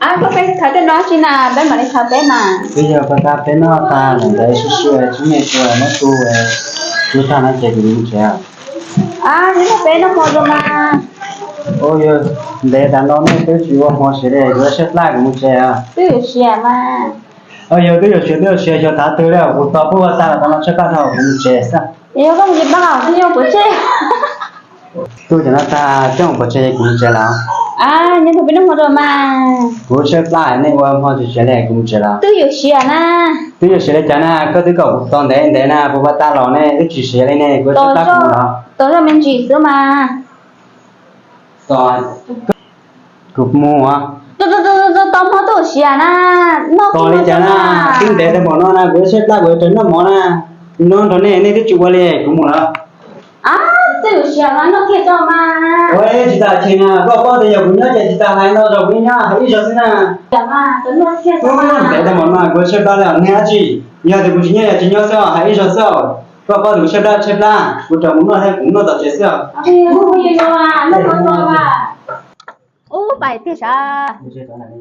Koj peb thov tej no tsi na, peb mam li thov peb mas. Twb yog pab tab peb noj tag ntawd sib sib tsis muaj tua muab tu, tu tag no ces kuv mus tsev. Twb yog peb noj hmo zoo mas. Ua yog ntev tas no nej twb tsis ua hmo siav li, kuv siab plab kuv mus tsev. Twb yuav siav mas. Yog twb yuav siav twb yuav siav, xyov tav twg li, kuv tos pub ua tag los tas no tshaib plab dhau kuv mus tsev xwb. Yog koj mus tsis tau twb yog kuv tseg. Twb cov no tag coj mus pov tseg kuv mus tsev lawm. Nyob ntawm peb noj hmo zoo mas. Kuv siab plab nej ua hmo tsis siav li kuv mus tsev lawm. Twb yuav siav na. Twb yuav siav li cas na, koj twb kom kuv tos ntev ntev na, puas pab tab los nej twb tsis siav li ne, kuv siab plab kuv mus lawm. Tos zoj me ntsis xwb mas. Kuv mus. Tos hmo twb yuav siav na. Tos li cas na, twb ntev tag npaum no na, kuv siab plab kuv yuav rau noj mov na. Nyob nrog nej, nej twb tsis ua li, kuv mus lawm. Twb yuav siav mas noj kiag tso mas. Ua tsis tas chim na, koj paub tias yog kuv nyob ces tsis tas hais no, zog kuv nyob hais ib zog xwb na. Ntev tag npaum no kuv siab plab li, niag dab tsi, yog tias kuv tsis nyob yog tsis nyob xwb hais ib zog xwb. Koj paub tias kuv siab plab tshaib plab, kuv rau mus noj thiab kuv noj tom tsev xwb. Ub, pais tiag sav.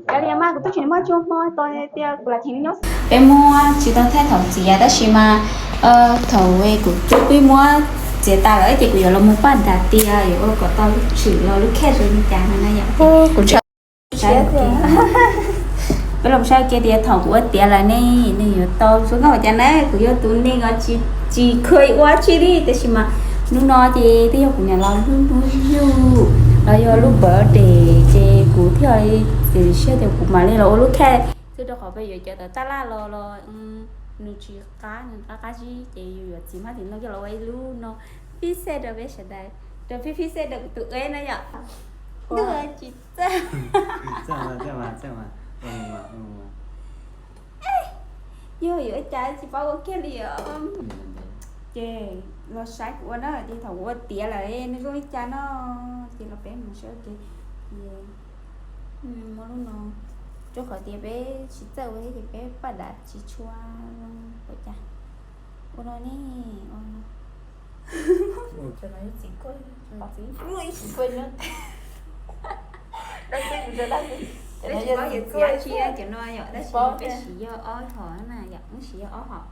Cov li mas kuv twb tsis muaj tsuj hmo tos tias kuv lam cheem nyob. Peb muab tsis tau thaij thaum txiav tab sis mas thaum kuv twb pib muab txiav tas lawm ces kuv yuav los mus paj nram tias yuav ua kom tau lub tshwm los lub khej zoo li cas no na yom. Peb los saib kiag tias thaum kuv ua tiav lawm ne, nws yuav tau zoo nkauj ua cas na. Kuv yog tus neeg tsis kheev ua tsi li tab sis mas hnub no ces twb yog kuv niam laus lub hnub yug los yog lub birthday ces kuv thiaj li siab tias kuv mam li los ua lub khej xwb rau qhov peb yuav cov tawv taj laj los los nws tsis qab, nws qab qab zib ces yus yuav txiv hmab txiv ntoo coj los ua ib lub no pib xej rau peb sawv daws, rau peb pib xej rau kuv tus eb na yom. Ntuj tsis txawj. Yog yuav ua cas tsis paub ua kiag li os. Ces los saib kuv ua na, ces thaum kuv ua tiav lawm nws zoo li cas no, ces los peb mus saib ua ke. Muab lub no, rau qhov tias peb tsis txawj ua thiab ces peb paj dav tsis tshua zoo ua cas. Ua no ne, ua no. Peb tsis paub yog txiav tsis yog cov no yom, tab sis peb siv yog ob hom na yom, wb siv yog ob hom.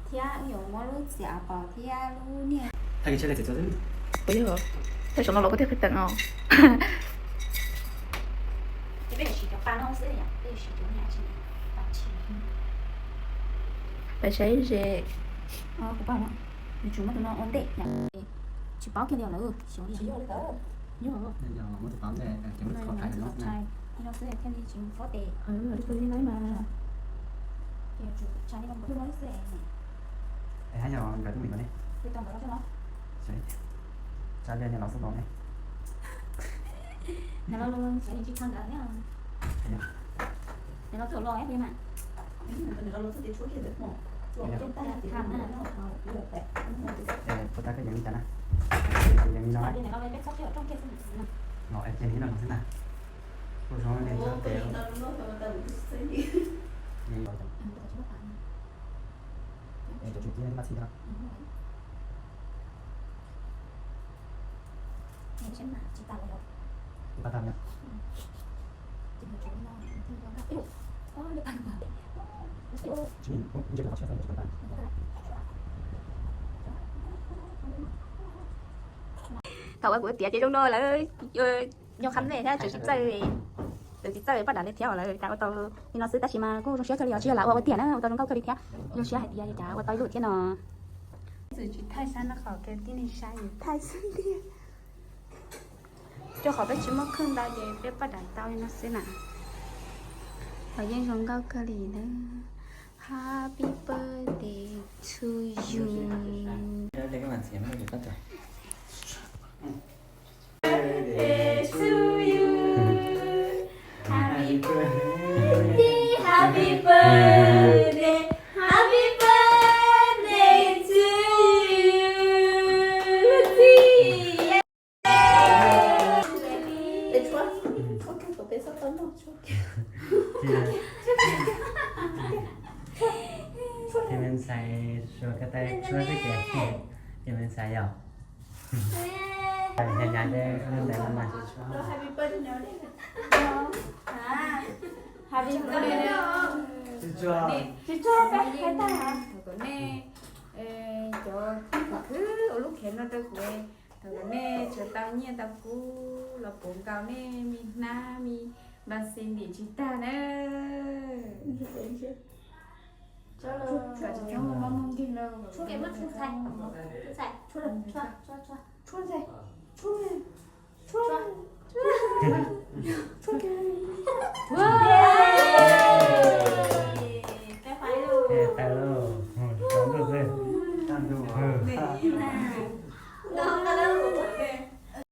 Thiab wb yuav muab lub txiav pos thiab lub niag. Thaij saum no los koj thiaj qhib teem os. Peb yuav siv cov pa no xwb yom, peb yuav siv cov niag tsis, pais saib ze. Kuv pom no, yuav tsum muab tus no ua ntej yom. Tsis paub kiag li os lawm, xyov li. Yog, muab tus paub ntej, qhov thaij no xwb thiaj li tsis fob tes. Yuav tsum tsa li no xwb. Es hab yog nkawd tub me nyuam ne? Tsa li niag laus xwb tau ne. Puas tau koj yeem li cas na? Yeem li no. No es cia li no xwb na. Kuv zoo li txhob tes. Cov tsum tib maj txhij no. Tsis tas yom. Thaum uas kuv tiav ces zoo no lawm, nyob qhab ntej thiab tseem tsis txawj, tseem tsis txawj paj dav li thiab lawm, cas ua tau li no xwb tab sis mas kuj zoo siab kawg li os, tsis yog lam ua ua tiam na, ua tau zoo nkauj kawg li thiab. Zoo siab hais tias cas ua tau ib lub thiab no. Tsis thaij sab no qhov kev tib neeg saib thaij xwb tiag. Rau qhov peb tsis muaj kheej ntau ces peb paj dav tau li no xwb na. Los yeej zoo nkauj kawg li na. Happy birthday to you. Birthday to you. Happy birthday, happy birthday, happy birthday to you. Ces me ntxhais suav ko taw tshuab xwb ces, ces me ntxhais yom. Nyab nyab ces ntawd no mas. Tsis txog, tsis txog, thaum kom nej, cov khwv ua lub khev no rau kuv, thaum kom nej tsuas tau nyiaj tau kub los puv nkaus nej me hnab me npas xis ntim tsis tag na. Kom tsis tshoob mob muaj nkeeg lauj.